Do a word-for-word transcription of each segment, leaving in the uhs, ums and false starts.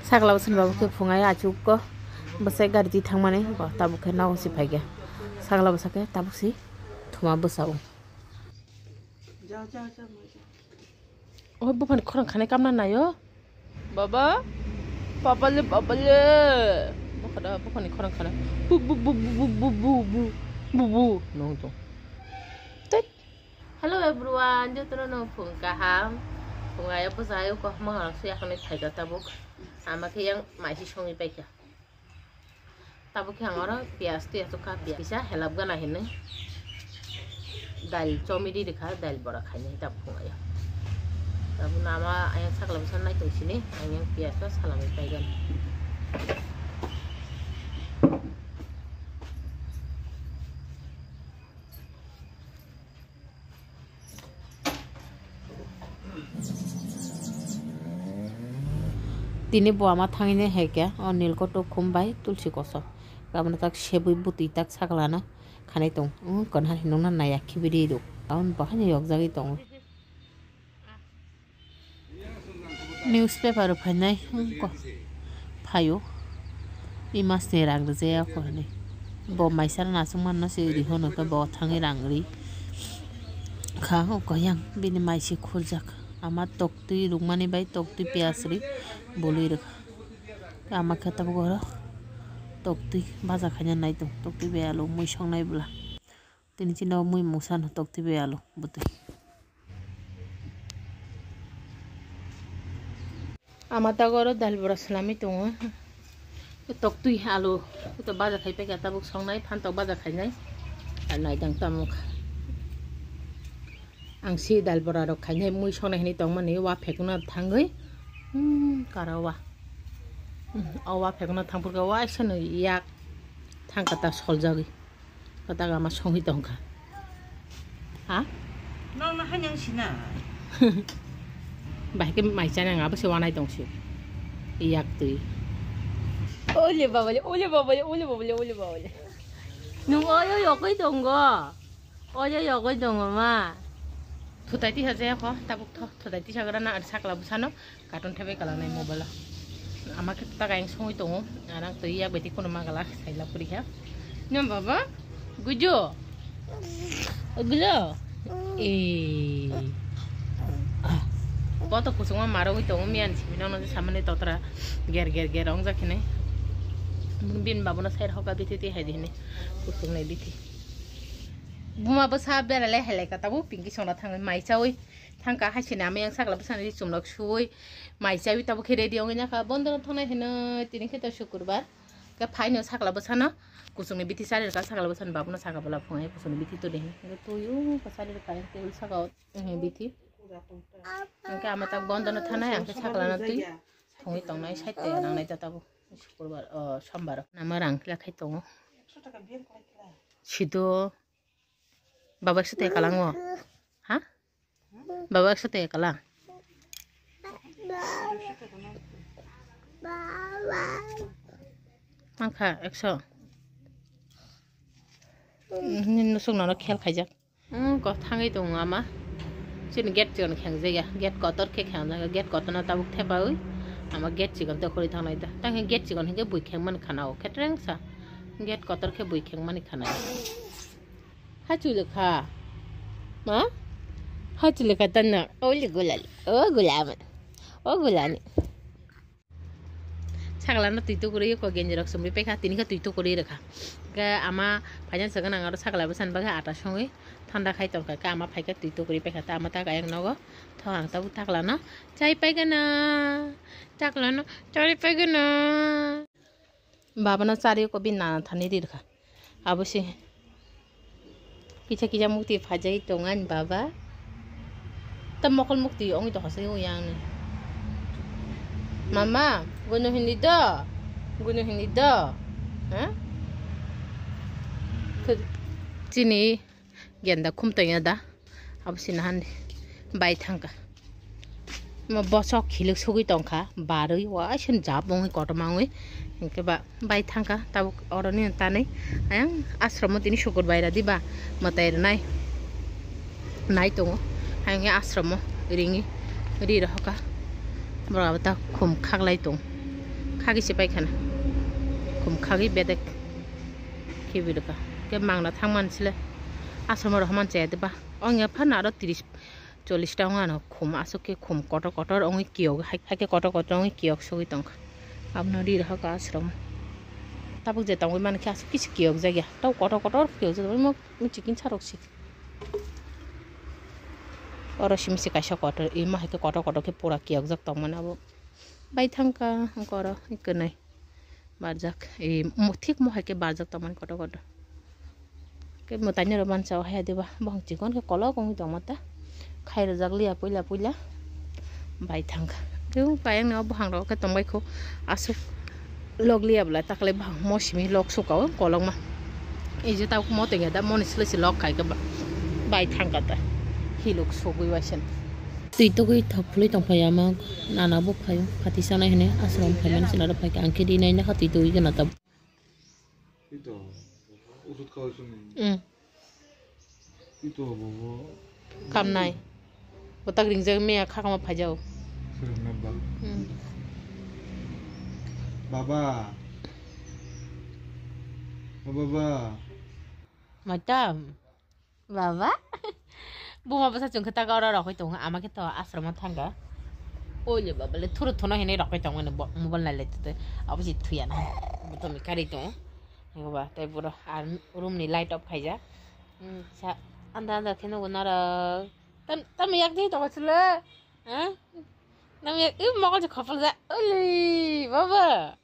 Sakla bwsani babu khe phungai achuk ko bwsai gari di thangmani bo tabuk khe nao si phaikha. Sakla bwsa khe tabuk si thuma bwsao. O buphani khorang khanai kamna naio. Baba, papale, papale. Buphada buphani khorang khana. Bu, bu, bu, bu, bu, bu, bu, bu, bu, bu. Nong tong. Tet. Hello everyone, jotono no phung kaham. Phung ayo bwsa ayo ko hma hang sui akhani phaikha tabuk. Ama khe yang maisi songwi paikha. Tabuk khe ang oro piyaj twi achuk kha, piyaj kisa helap gana hinwi dal chomi ri rikha, dal bora khainai tabuk phungaio. Tabuk nama ayang sakla bwsa nai tong sini, ang yang piyaj no salamwi paigan. Tini bo ama thangwi nai hai khe o nilkotok khum bai tulsi koso. Gabana tak sebwi bwtwi tak saklana khanai tong. Wng, konha hinwi nungna naiya khibidi ruk. Aboni bo haino yokjagwi tongo. Newspaper rok phainai wngkha, phaio. I masni rang rijaya kho hinwi. Bo maisa nasuk manna se ri hono khe bo thangwi rang ri kha, o koyang bini mai se khurjak. Ama toktwi rukmani bai toktwi piyas ri bolwi rwkha. Ama khe tabuk oro toktwi baja khaina nai tong, toktwi bai alu mui songnai bwla. Tini chini o mui mungsa no toktwi bai alu bwtwi. Ama tago oro dal bora swlamwi tongo. Toktwi alu to baja khai paikha, tabuk songnai phantok baja khainai. Ar naidang tamo kha. Ang si dal bora rok khainai mui songnai hinwi tongmani wa phekna thangwi. Hmm, kara wa. Hmm, o wa phekna thangphurkha waisa no yak thangkha ta soljagwi. Kwtal ama songwi tongkha. Ha? Nokno haino wng sina. Bahai khe mai chana ang abo se wanai tong se. Yak twi. Ole babale, ole babale, ole babale, ole babale. Nung oyo yokoi tongo. Oyo yokoi tongo ma. Thutai tisa jaya kho, tabuk tho, thutai tisa gra na ar sakla bwsano. Cartoon thebai kalangnai mobile o. Ama khe ta kayang songwi tongo. Arang twi yak bai twi kheno ma gala saila puri kha. Nang baba? Gujo? Gulo? Eh. Bo to kusungma marogwi tongo, miyani simi nono samani totra ger ger ger ongjakhinai. Bin babono side hoka bithi twi hai di hinwi. Kusungnai bithi. Buma bwsa beralai hai lai ka tabuk pinki songna thangwi mai chawi. Thangka haisini ama yang sakla bwsani ri chumlok suwi mai chawi tabuk khe ready wngwi nakha. Bondo no thangnai hino tini khe to sukurbar. Khe phaino sakla bwsano kuchukni bithi chari rwkha, sakla bwsani babuno saka bwla phungai kuchukni bithi tuli hinwi twi o khe chari rwkha table saka o bithi. Hwnkhe ama tak bondo no thangnai, ang khe sakla no twi thungwi tongnai side te nangnai ta tabuk sukurbar o sombar o. Nama rang kla khai tongo. Sido. Baba ekso teka lang o. Ha? Baba ekso teka lang. Mangkha ekso. Nini nusuk nono khel khaijak. Hmm, ko thangwi tongo ama. Chini gate chikon khengjaya. Gate kotor khe khengjaya. Gate kotor no tabuk thepawi. Ama gate chikon to khori thangnai da. Tang gate chikon hinkhe bui khengmani khana o. Khetreng sa. Gate kotor khe bui khengmani khana. Hachuli kha. Ma? Hachuli kha tanna. Oli gulali. O gulama. O gulani. Sakla no twi tukurwi ko genji rok chumui paikha, tini khe twi tukurwi rwkha. Khe ama phaina swkang ang aro sakla bwsani bagwi ata songwi thanda khai tongkha. Khe ama phaikhe twi tukurwi paikha, ta ama ta kayang nogo. Thok ang tabuk sakla no chai paigana. Sakla no chari paigana. Baba no chari ko bini nana thani ri rwkha. Abo se kisa kisa mukti phajai tongo ani baba. Ta mokol mukti ongoi tongkha se oyang ni. Mama, gunu hindi do. Gunu hindi do. Ha? Chini genda khum tongya da. Abo sina handi bai thangkha. Mo bosok khilik sugui tongkha, barwi waisa jab wngwi kotorma wngwi. Hinkhe ba bai thangkha, tabuk oroni tanwi ayang ashromo tini sukur bai radi ba mwtai rwnai nai tongo. Ayang ashromo ringwi ri rohokha. Borok abo ta khum khaklai tong. Khagi se pai khana. Khum khagi bedek. Khibi rwkha. Ke mangna thang man sile. Asromo rohman chaya de ba. Ong ya phana aro tiris chollish ta wng ano khum aswk khe khum kotor kotor wngwi kiyok hai, hai khe kotor kotor wngwi kiyok sogwi tongkha. Abono ri rohor kha asromo. Tabuk je tongwi mankhe aswk kisa kiyok jakya. Tau kotor kotor kiyok jak omo chicken sarok si. Oro simi se kaisa kotor, imo hai khe kotor kotor khe pura kiyok jak tongmani abo. Bai thangkha oro kwnwi. Barjak, eh, mo-, thik mo hai khe barjak tongmani kotor kotor. Khe mwtaini rok mansa o haya diba, bohong chikon khe kolok wngwi tongma ta. Khai rwjak liya puila puila. Bai thangkha. Khe o payang ni o bohang rok khe tongbai kho aswk lok liya bwla takle bohang mo simi lok suka o kolokma. Ei je tabuk mo tongya da moni sle se lok khai khe ba-, bai thangkha ta. Hiluk sugwi waisano. Twi tugwi thok phulwi tongphai ama nana bo phaio, phati chanai hwnwi ashram phaimani chwla rok phaikha, ang khe ri nai nokha twi tugwi gana tabuk. Ito, oshud khaui sung. Mm. Ito, bobo. Kamnai. Botak ringjak meya khakma phaijao. Sir, nabba. Mm. Baba. O baba. Matam. Baba? Buma bwsa chwng khe taka oro rokoi tongo, ama khe to asromo thanga. Oile baba le thuru thuno hinwi rokoi tongo ni bo-, mobile nai lai tete. Abo si thuya na. Bo to mi kari tongo. Baba, tei boro ar room ni light off khaijak. Hmm, sa, anda anda khe nugo nara. Tam, tam yak di tongo chwla. Ha? Tam yak, i mokol se khopol ja. Oile baba.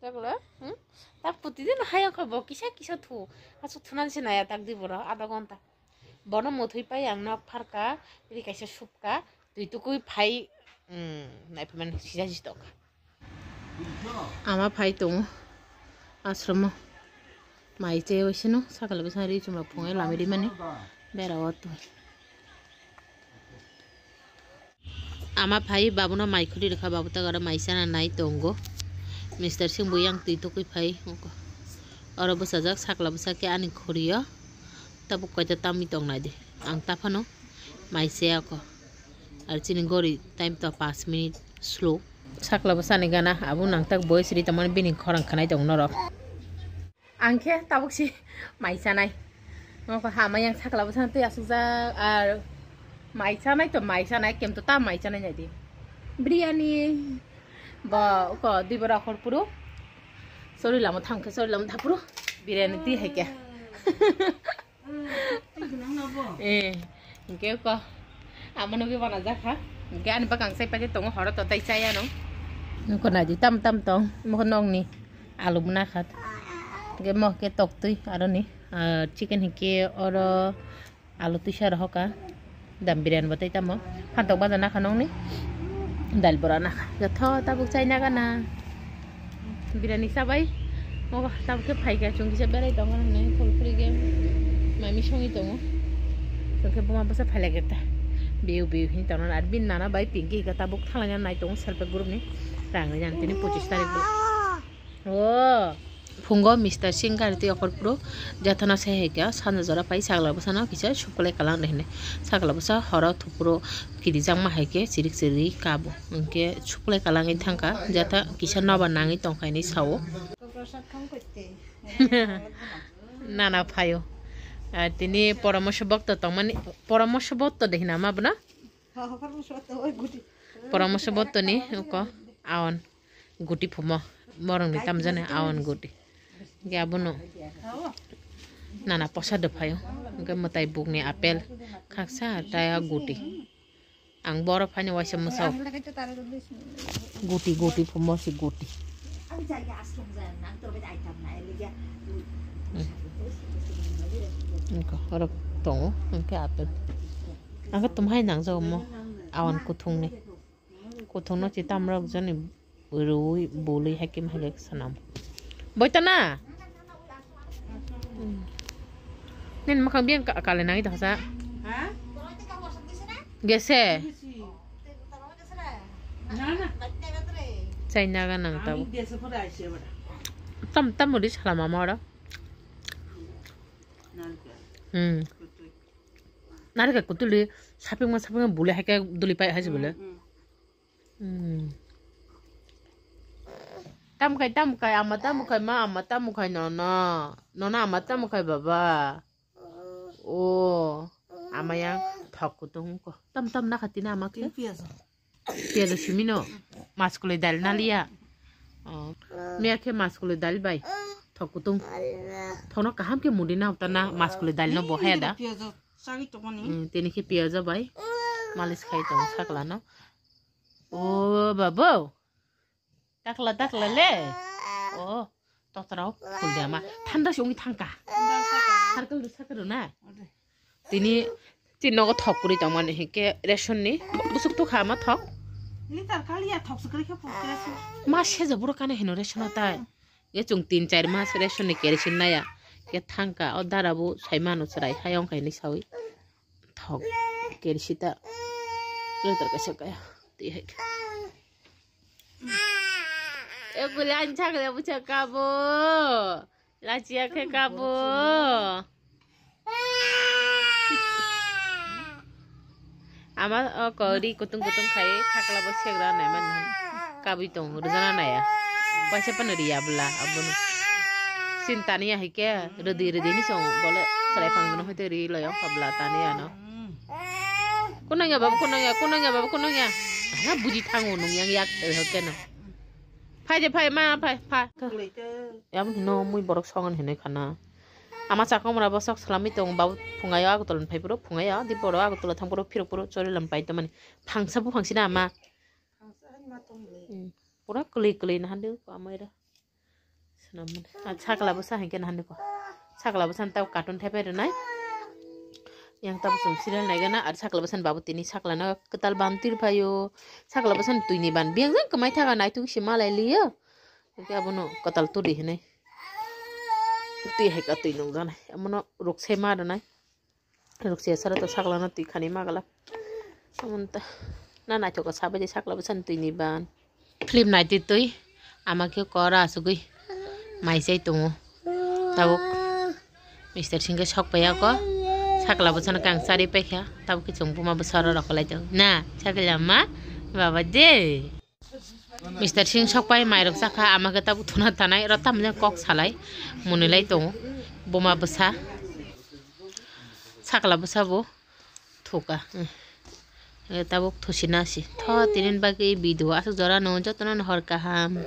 Takla, hmm? Tak puti din hayang kha bo kisa kisa thu. Asuk thunan se naya tak di boro adha ghonta. Bono muthwi pai ang nok pharka, ri kaisa supka, twi tukui phai, hmm, nai phaimani sija si tongkha. Ama phai tongo, asromo. Mai che oi sino, sakala bwsa ri chumrok phungai lami ri mani. Bera o twi. Ama phai babuno mai khuri rwkha, babu tak aro mai chana nai tongo. Mister Singh bo yang twi tokwi phai oro bwsajak, sakla bwsa khe ani khuri o tabuk koita tamwi tong nai di. Ang ta phano mai chaya kho. Ar chini gori time to paanch minute slow. Sakla bwsani gana abo nang tak boi siri tongmani bini khorang khanai tong norok. Ang khe tabuk si mai chanai. Nokho hama yang sakla bwsano twi asukjak, ar mai chanai to mai chanai, kem to ta mai chanai nai di. Biryani bo ko dui bora khor puru. Sori lama thang khe sori lama thapuru. Biryani twi hai khe. Eh, hingke ko, amo nugui bana jakha. Hingke ani bakang sai paikhe tongo, horo to tai chaya no. Nokho nai di, tam tam tong, mokho nokni alu bo nakha. Hingke mo khe toktwi aroni, ah, chicken hingke oro alu twisa rohoka. Dam biryani bo tai tamo. Phantok baja nakha nokni. Dal bora nakha. Jotho tabuk chai naga na. Biryani chabai. Obo tabuk khe phaikha chwng kisa berai tongo hinwi khulkhuli khe mami songwi tongo. Chwng khe buma bwsa phailai khe ta. Biu biu hinwi tongo ar bini nana bai Pinky khe tabuk thanglaina nai tongo self help group ni. Rang rijani tini pochis tarik bo. O. Phungo Mister Singh gari twi okhor phuru jathana se hai khe sanja jora pai sakla bwsano kisa suklai kalang de hinwi. Sakla bwsa horo thupuro kirijak ma hai khe chirik chirik kabo. Hwnkhe suklai kalangwi thangkha jatha kisa nobar nangwi tongkha hinwi sao. Nana phaio. Ah, tini poramorsho bokto tongmani, poramorsho bokto de hina ma bono? Poramorsho bokto ni uko aon. Guti phumo, borokni tamjani awan guti. Hingke abono nana posa dophaio. Hingke mwtai bukni apple khaksa tei a guti. Ang boro phaini waisa mwsao. Guti, guti phumo si guti. Hmm. Hingke horok tongo, hingke apple. Ang khe tumhai nangjago mo, awan kuthungni. Kuthungno chitam rok jani rwi bului hai khe hai khe sanam. Boitana. Nini makhang biyang ka-, kale nangwi dosa. Ha? Gese. Na, na. Chai naga nang tabo. Gese pura aise bada. Tam, tam uri salama moro. Hmm. Narikal kutuli sapingma, sapingma bule hai khe duli pai hai se bule. Hmm, hmm. Hmm. Tamkai, tamkai, ama tamukai, ma ama tamukai, nono. Nono ama tamukai, baba. O, ama yang thok kutung ko. Tam, tam na khatina ama khe. Piazo. Piazo simi no. Mas kulai dal na liya. O. Miya khe mas kulai dal bai. Thok kutung. Thokno kaham khe mudi na uta na mas kulai dal no bo haya da. Piazo sagi tokmani. Hmm, tini khe piazo bai. Malis khai tong sakla no. O, babo. Takla, takla le. O, totrao khulde ama. Thanda se ongwi thangka. Circle do circle do na. Tini, tini nogo thok kwrwi tongmani hinkhe ration ni. Busuk tukha ama thok. Litar kaliya thok se kwrwi khe pukre se. Ma sejo buro kane hino ration o tai. Ye chwng tin char mas ration ni kerosene naya. Ye thangka o dara bo sai mano chwrai hayong kainwi sawi. Thok kerosene ta. Litar kaisa kaya. Tihai. E guli ani sakle bucha kabo. Lachia khe kabo. Ama o kori kutung kutung khai thakla bo segra nai man. Kabui tong rujana naya. Paisa pano riya bla abono. Sintani ya hike rudi rudi ni song bole serai pang no hoite ri loyong kabla tani ano. Kunangya babu, kunangya, kunangya babu, kunangya. Ana buji thango nung yang yak, eh, keno. Phai de, phai, ma, phai, phai. Yam hino mui borok songon hinoi khana. Ama chakomra bosok salami tong babu phungayo Agartala phai puro, phungayo di boro Agartala thang puro, phirok puro, chori lam pai to mani. Phangsa bu phangsi na ama. Hmm. Pura kli kli na handu ko amai ra. Swnam mani. Ah, sakla bwsa hinkhe nahani ko. Sakla bwsa tau carton thepai rwnai. Yang tabo chwng serial naigana, ar sakla bwsa ni babu tini sakla no kwtal ban tir phaio. Sakla bwsa ni twi ni ban. Biyang jang kwmai thaga naitung si malai liyo. Hinkhe abono kwtal turi hinai. Twi hai ka twi nung janai. Abono ruk se ma rwnai. Ruksia sara to sakla no twi khani magala. Amonta na naithok sabai de sakla bwsa ni twi ni ban. Film naitwi twi ama khe kora asugwi mai chai tongo. Tabuk Mister Singh khe sok paiya ko sakla bwsa no kang chari paikha. Tabuk khe chwng buma bwsa oro rok lai tongo. Na sakla ma baba de. Mister Singh sok pai mairok chakha, ama khe tabuk thuna tanai, oro tamni kok salai, munilai tongo, buma bwsa, sakla bwsa bo thuka. Eh, tabuk thusi nasi. Tho, tinin bagwi video aswk jora no jotono no hor kaham.